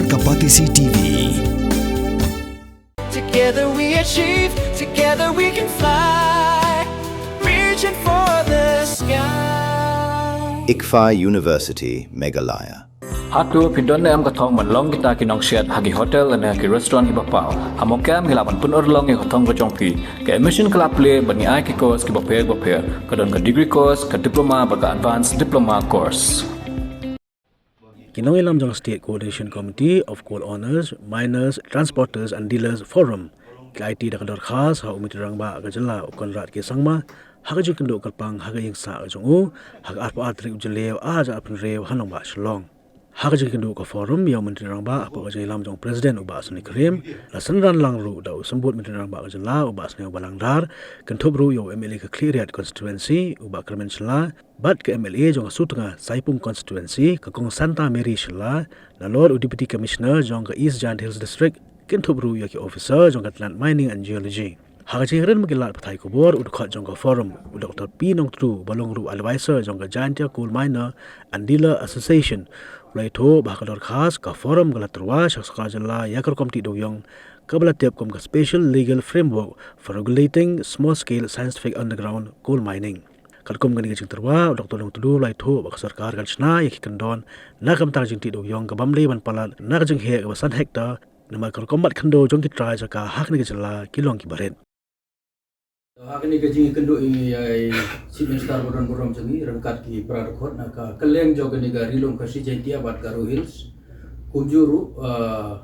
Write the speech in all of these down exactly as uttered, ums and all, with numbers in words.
Ka Batesi T V. Together we achieve, together we can fly. Reaching for the sky. ICFAI University, Meghalaya. Hato phi don ne em ka thong ban long kita ki nongsiat ha ki hotel ne ha ki restaurant kiba paw? Ha Mawkyrwat ngi lah ban pynurlong ïa ka thong ka jong phi. Ka admission ka la plie bad ngi ai ki course kiba pher ba pher. Ka don ka degree course, ka diploma bad ka advanced diploma course. Ki nongïalam jong State Coordination Committee of Coal Owners, Miners, Transporters and Dealers Forum ki la aiti da ka dorkhas ha u Myntri Rangbah ka jylla u Conrad K Sangma ha ka jingkynduh kyrpang ha ka ïing sah ka jong u ha ka arphew ar tarik u Jylliew arhajar arphew hynriew ha nongbah Shillong. Ha ka jingkynduh ka forum ïa u Myntri Rangbah hapoh ka jingïalam jong u President u Bah Sani Kharim, la synran lang ruh da u Symbud Myntri Rangbah ka jylla u Bah Sniawbhalang Dhar, kynthup ruh ïa u MLA ka Khliehriat Constituency u Bah Kyrmen Shylla, bad ka MLA jong ka Sutnga Saipung Constituency ka Kong Santa Mary Shylla, nalor u Deputy Commissioner jong ka East Jaintia Hills District, kynthup ruh ïa ki officer jong ka tnat Mining and Geology. Ha ka jingkren bad ki lad pathai khubor, u dkhot jong ka forum u Doctor P Nongtdu uba long ruh advisor jong ka Jaintia Coal Miner and Dealer Association, u la ïathuh ba ha ka dorkhas ka forum ka la tyrwa sha ka sorkar jylla ïa ka rukom tih dewiong kaba la tip kum ka Special Legal Framework for Regulating Small Scale Scientific Underground Coal Mining. Katkum kane ka jingtyrwa, u Doctor Nongtdu u la ïathuh ba ka sorkar kan shna ïa ki kyndon na ka bynta ka jingtih dewiong ka bym dei ban palat na ka jingheh kaba san hektar, namar ka rukom bat khyndew jong ki trai jaka ha kane ka jylla ki long kiba rit. Ha kane ka jingïakynduh ïa i Chief Minister ba don burom jong ngi ryngkat ki para dkhot na ka kylleng jong kane ka Ri Lum Khasi Jaiñtia bad Garo Hills, kumjuh ruh, ah,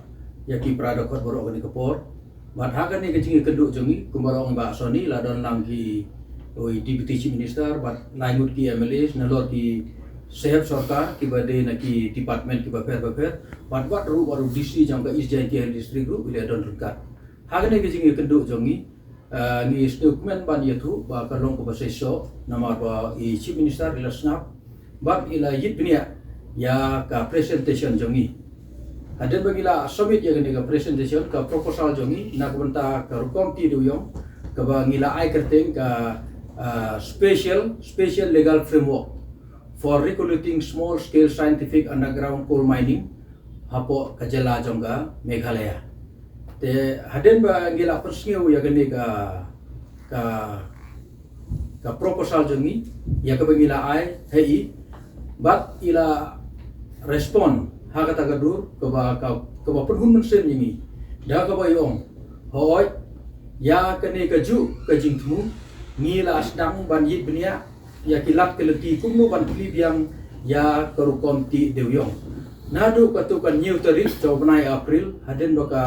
ïa ki para dkhot baroh kane ka por. Bad ha kane ka jingïakynduh jong ngi, kumba la ong i Bah Soni, la don lang ki, oi, Deputy Chief Minister bad lai ngut ki MLAs, nalor ki sahep sorkar kiba dei na ki department kiba pher ba pher, bad wat ruh, wat ruh DC jong ka East Jaiñtia Hills District ruh i la don ryngkat. Ha kane ka jingïakynduh jong ngi, ah, ngi sngewkmen ban ïathuh ba ka long kaba shisha namar ba i Chief Minister i la sngap bad i la ïit bniah ïa ka presentation jong ngi. Hadien ba ngi la submit ïa kane ka presentation, ka proposal jong ngi na ka bynta ka rukom tih dewiong kaba ngi la ai kyrteng ka, ah, special, special legal framework for regulating small scale scientific underground coal mining hapoh ka jylla jong ka Meghalaya. Te hadien ba ngi la pynsngew ïa kane ka, ka, ka proposal jong ngi ïa kaba ngi la ai ha i, bad i la respond ha kata ka dur kaba, ka, kaba pynhun mynsiem ïa ngi da kaba i ong, hooid, ïa kane kajuh ka jingthmu ngi la sdang ban ïit bniah ïa ki lad ki lynti kumno ban plie biang ïa ka rukom tih dewiong. Naduh katto katne tarik jong u bnai April, hadien ba ka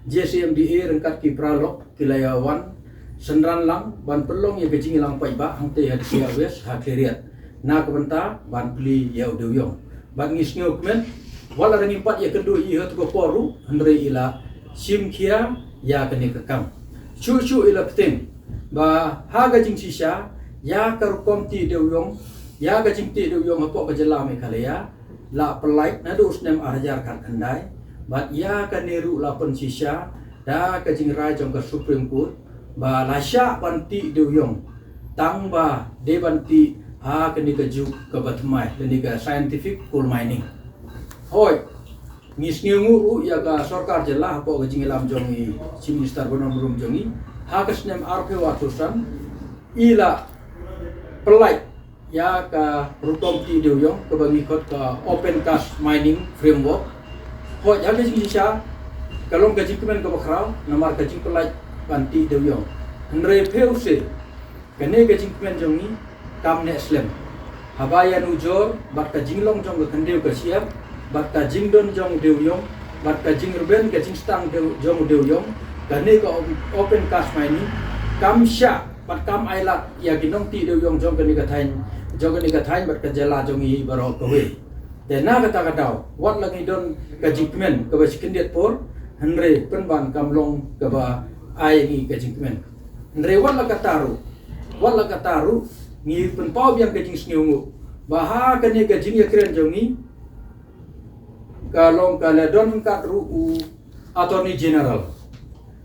JCMDA ryngkat ki paralok ki la ïa wan synran lang ban pynlong ïa ka jingïalang paidbah hangtei ha District West ha Khliehriat na ka bynta ban plie ïa u dewiong. Bad ngi sngewkmen, wat la ngim pat ïakynduh ïa i ha kato ka por ruh, hynrei i la shim khia ïa kane ka kam. Shuh shuh i la bteng ba ha ka jingshisha ïa ka rukom tih dewiong, ïa ka jingtih dewiong hapoh ka jylla Meghalaya la pyllait naduh u snem arhajar khatkhyndai, bad ïa kane ruh la pynshisha da ka jingrai jong ka Supreme Court ba la shah ban tih dewiong tang ba dei ban tih ha kane ka juk kaba thymmai lane ka scientific coal mining. Hooid, ngi sngewnguh ruh ïa ka sorkar jylla hapoh ka jingïalam jong i Chief Minister ba don burom jong ngi, ha ka snem arphew arphew san i la pyllait ïa ka rukom tih dewiong kaba ngi khot ka open cast mining framework. Hooid, ha ka jingshisha ka long ka jingkmen kaba khraw namar ka jingpyllait ban tih dewiong. Hynrei phew se kane ka jingkmen jong ngi kam neh slem. Haba ïanujor bad ka jinglong jong ka khyndew ka shyiap, bad ka jingdon jong u dewiong, bad ka jingrben ka jingstang dew-, jong u dewiong, kane ka op-, open cast mining kam shah bad kam ailad ïa ki nongtih dewiong jong kane ka thaiñ, jong kane ka thaiñ bad ka jylla jong ngi baroh kawei. Te na kata ka daw, wat la ngi don ka jingkmen kaba shi kyndit por, hynrei pynban kam long kaba ai ngi ka jingkmen. Hynrei wat la katta ruh, wat la katta ruh, ngi pynpaw biang ka jingsngewnguh ba ha kane ka jingïakren jong ngi ka long ka la don ryngkat ruh u Attorney General.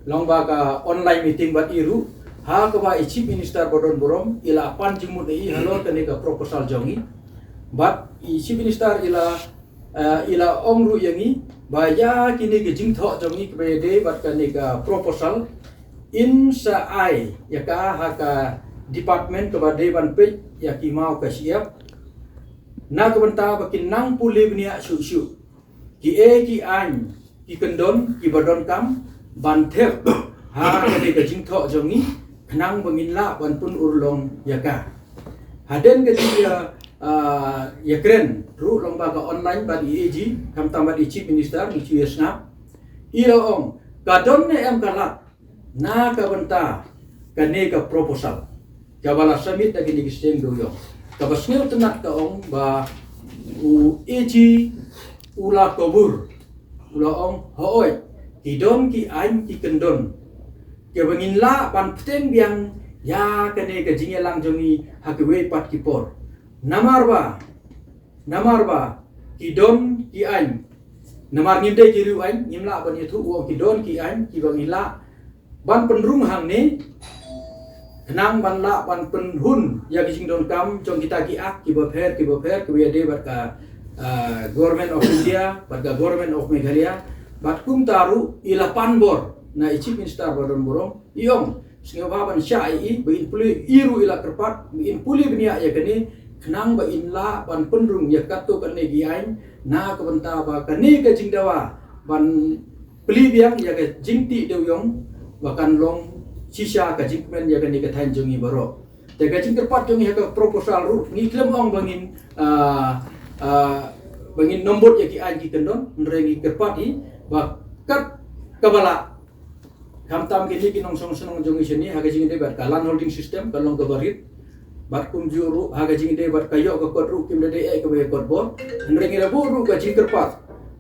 Long ba ka online meeting bad i ruh, ha kaba i Chief Minister ba don burom i la pan jingmut ïa i halor kane ka proposal jong ngi. Bad i Chief Minister i la Uh, i la ong ruh ïa ngi ba ïa kine ki jingthoh jong ngi kiba ïadei bad kane ka proposal, in sa ai ïa ka ha ka department kaba dei ban peit ïa ki maw ka shyiap, na ka bynta ba kin nang pule bniah shuh shuh kiei ki aiñ ki kyndon kiba donkam ban thep ha kane ka jingthoh jong ngi, khnang ba ngin lah ban pynurlong ïa ka. Hadien ka jingïa, ah, ïakren ruh lyngba ka online bad i AG, khamtam bad i Chief Minister, ngi shu ïa sngap. I la ong, ka don ne em ka lad na ka bynta kane ka proposal kaba la submit da kine ki seng dewïong. Kaba sngewtynnat ka ong ba u AG u la kobor, u la ong, hooid, ki don ki aiñ ki kyndon kiba ngin lah ban bteng biang ïa kane ka jingïalang jong ngi ha kiwei pat ki por. Namar ba, namar ba ki don ki aiñ, namar ngim dei ki riewaiñ, ngim lah ban ïathuh, u ong ki don ki aiñ kiba ngi lah ban pynrung hangne, khnang ban lah ban pynhun ïa ki jingdonkam jong kita ki Act kiba pher kiba pher kiba ïadei bad ka, ah, Government of India bad ka Government of Meghalaya. Bad kumta ruh i la pan bor na i Chief Minister ba don burom, i ong, sngewbha ban shah ïa i ba in pule, i ruh i la kyrpad ba in pule bniah ïa kane, khnang ba in lah ban pynrung ïa katto katne ki aiñ na ka bynta ba kane ka jingdawa ban plie biang ïa ka jingtih dewïong ba kan long shisha ka jingkmen ïa kane ka thaiñ jong ngi baroh. Te ka jingkyrpad jong ngi ha ka proposal ruh, ngi khlem ong ba ngin, ah, ah, ba ngin nombor ïa ki aiñ ki kyndon, hynrei ngi kyrpad hi ba kat kaba lah, khamtam kine ki nongshong shnong jong ngi shane, ha ka jingïadei bad ka land holding system ka long kaba rit. Bad kumjuh ruh ha ka jingïadei bad ka ïoh ka kot ruh kim da dei eh kaba ïa kot bor. Hynrei ngi la buh ruh ka jingkyrpad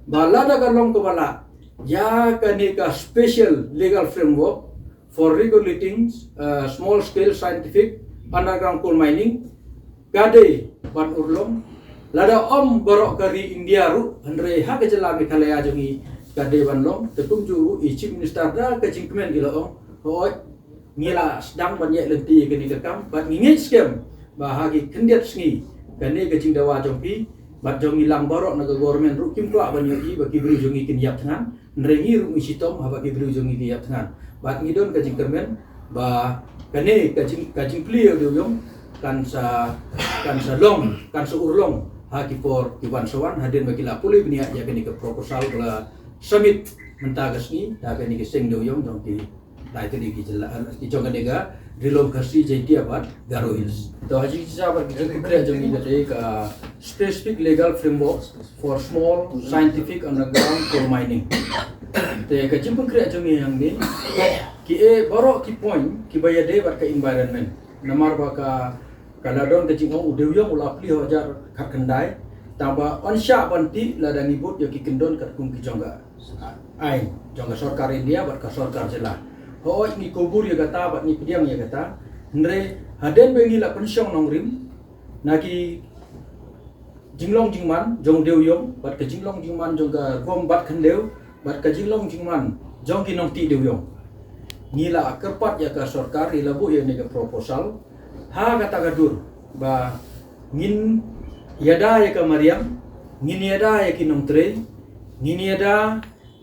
ba lada ka long kaba lah, ïa kane ka special legal framework for regulating, uh, small scale scientific underground coal mining ka dei ban urlong, lada ym baroh ka ri India ruh, hynrei ha ka jylla Meghalaya jong ngi ka dei ban long. Te kumjuh ruh i Chief Minister da ka jingkmen i la ong, hooid, ngi la sdang ban ïaid lynti ïa kane ka kam bad ngi ngeit skhem ba ha ki khyndiat sngi kane ka jingdawa jong phi bad jong ngi lang baroh na ka government ruh kim kwah ban ïohi ba ki briew jong ngi kin ïap thngan. Hynrei ngi ruh ngi shitom haba ki briew jong ngi ki ïap thngan. Bad ngi don ka jingkyrmen ba kane ka jing, ka jingplie dewïong kan sa, kan sa long, kan sa urlong ha ki por ki wan sa wan, hadien ba ki la pule bniah ïa kane ka proposal ba la submit mynta ka sngi da kane ka seng dewïong jong ki lai tylli ki jylla, eh, ki jong kane ka Ri Lum Khasi Jaintia bad Garo Hills. To ha jingshai bad ki jingkren jong ngi ka dei ka specific legal framework for small scientific underground coal mining. Te ka jingpynkhreh jong ngi hangne ki e baroh ki point kiba ïadei bad ka environment. Namar ba ka, ka la don ka jingong u dewïong u la plie ha u hajar khatkhyndai, tangba yn shah ban tih lada ngi bud ïa ki kyndon katkum ki jong ka aiñ jong ka sorkar India bad ka sorkar jylla. Hooid ngi kobor ïa kata bad ngi pdiang ïa kata. Hynrei hadien ba ngi la pynshong nongrim na ki jinglong jingman jong dewïong bad ka jinglong jingman jong ka rukom bat khyndew bad ka jinglong jingman jong ki nongtih dewïong, ngi la kyrpad ïa ka sorkar, ngi la buh ïa kane ka proposal ha kata ka dur ba ngin ïada ïa ka mariang, ngin ïada ïa ki nongtrei, ngin ïada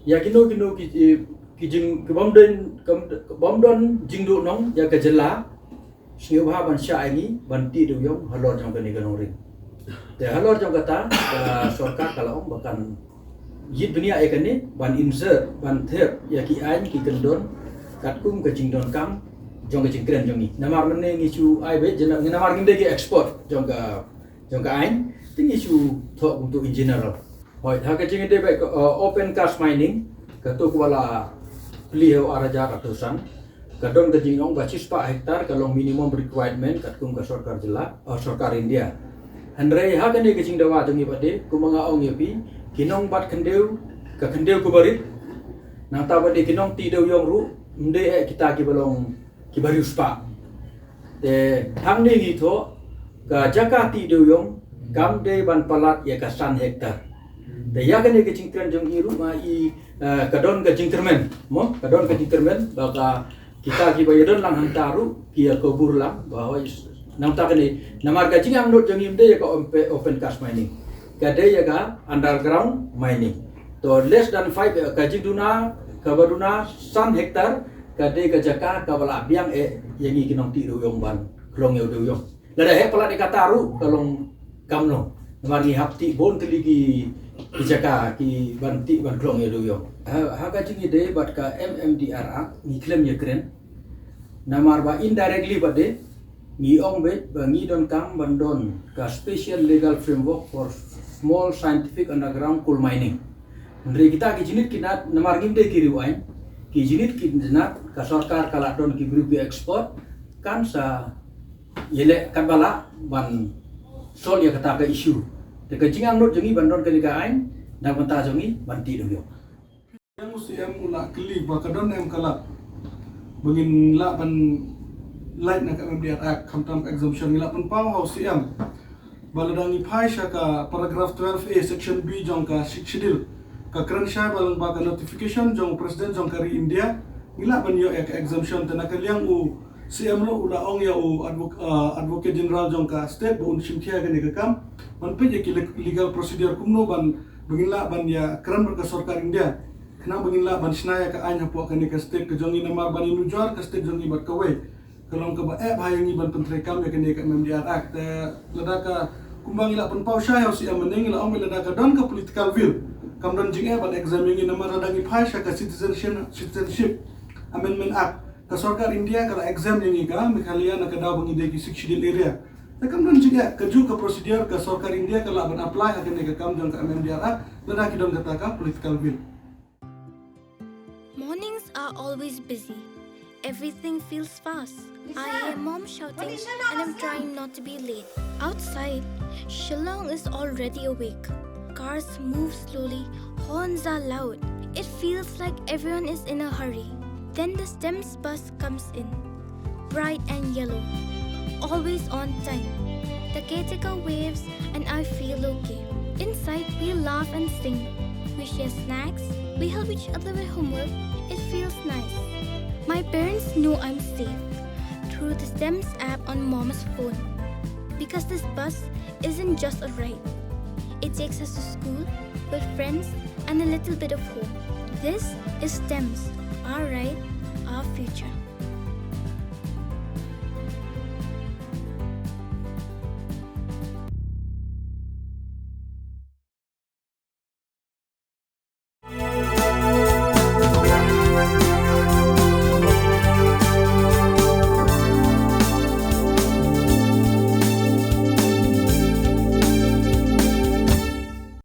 ïa kino kino ki, ki jing, ki bym don, ki bym don jingduhnong ïa ka jylla. Sngewbha ban shah ïa ngi ban tih dewïong halor jong kane ka nongrim. Te halor jong kata ka sorkar ka la ong ba kan ïit bniah ïa kane ban insert, ban thep ïa ki aiñ ki kyndon katkum ka jingdonkam jong ka jingkren jong ngi. Namar mynne ngi shu ai beit, ngi namar ngim dei ki expert jong ka, jong ka aiñ, te ngi shu thoh kumto in general. Hooid, ha ka jingïadei bad ka, uh, open cast mining, kato kaba la plie ha u ar hajar arphew san, ka don ka jingong ba shispah hektar ka long minimum requirement katkum ka sorkar jylla, uh, sorkar India. Hynrei ha kane ka jingdawa jong ngi pat de, kumba nga ong ïa phi, ki nongbat khyndew, ka khyndew kaba rit, nangta pat de ki nongtih dewïong ruh, ym dei eh kita kiba long kiba riewspah. Te hangne ngi thoh ka jaka tih dewïong kam dei ban palat ïa ka san hektar. Te ïa kane ka jingkren jong i ruh nga i, eh, ka don ka jingkyrmen, mo, ka don ka jingkyrmen ba ka kita kiba ïadon lang hangta ruh ki ïa kobor lang ba hooid nangta kane namar ka jingangnud jong i ym dei ïa ka open, open cast mining. Ka dei ïa ka underground mining. To less than five, eh, ka jingduna, kaba duna san hektar, ka dei ka jaka kaba la biang eh ïa ngi ki nongtih dewïong ban khlong ïa u dewïong. Lada heh palat ïa kata ruh ka long kam long. Namar ngi hap tih bun tylli ki, ki jaka kiban tih ban khlong ïa u dewïong. Ha, ha ka jingïadei bad ka M M D R Act ngi khlem ïakren. Namar ba indirectly pat de ngi ong beit ba ngi donkam ban don ka special legal framework for small scientific underground coal mining. Hynrei kita ki jingit ki jnat, namar ngim dei ki riewaiñ, ki jingit ki jnat, ka sorkar ka la don ki briew ki expert, kan sa ïaleh katba lah ban solve ïa kata ka issue. Te ka jingangnud jong ngi ban don kane ka aiñ na ka bynta jong ngi ban tih dewïong. Ïa u C M u la kylli ba ka don ne em ka lad ba ngin lah ban lait na ka M M D R Act, khamtam ka exemption. Ngi la pynpaw ha u C M ba lada ngi phai sha ka paragraph twelve A section B jong ka Sixth Schedule, ka kren shai ba lyngba ka notification jong u President jong ka ri India, ngi lah ban ïoh ïa ka exemption. Te na ka liang u C M ruh u la ong ïa u advoc-, uh, Advocate General jong ka state ba un shim khia kane ka kam ban peit ïa ki le-, legal procedure kumno ban, ba ngin lah ban ïakren bad ka sorkar India khnang ba ngin lah ban shna ïa ka aiñ hapoh kane ka state ka jong ngi, namar ban ïanujor ka state jong ngi bad kawei ka long kaba eh bha ïa ngi ban pyntreikam ïa kane ka M M D R Act. Te lada ka, kumba ngi la pynpaw shai ha u C M mynne, ngi la ong ba lada ka don ka political will, kam don jingeh ban exempt ïa ngi, namar lada ngi phai sha ka Citizenship, Citizenship Amendment Act, ka sorkar India ka la exempt ïa ngi, ka Meghalaya, na ka daw ba ngi dei ki Sixth Schedule area. Te kam don jingeh, kajuh ka procedure ka sorkar India ka lah ban apply ha kane ka kam jong ka M M D R Act lada ki don kata ka political will. Mornings are always busy. Everything feels fast. I hear mom shouting and I'm trying not to be late. Outside, Shillong is already awake. Cars move slowly, horns are loud. It feels like everyone is in a hurry. Then the STEMS bus comes in, bright and yellow, always on time. The caretaker waves and I feel okay. Inside, we laugh and sing. We share snacks. We help each other with homework. It feels nice. My parents know I'm safe through the STEMS app on mom's phone. Because this bus isn't just a ride. It takes us to school, with friends, and a little bit of home. This is STEMS, our ride, our future.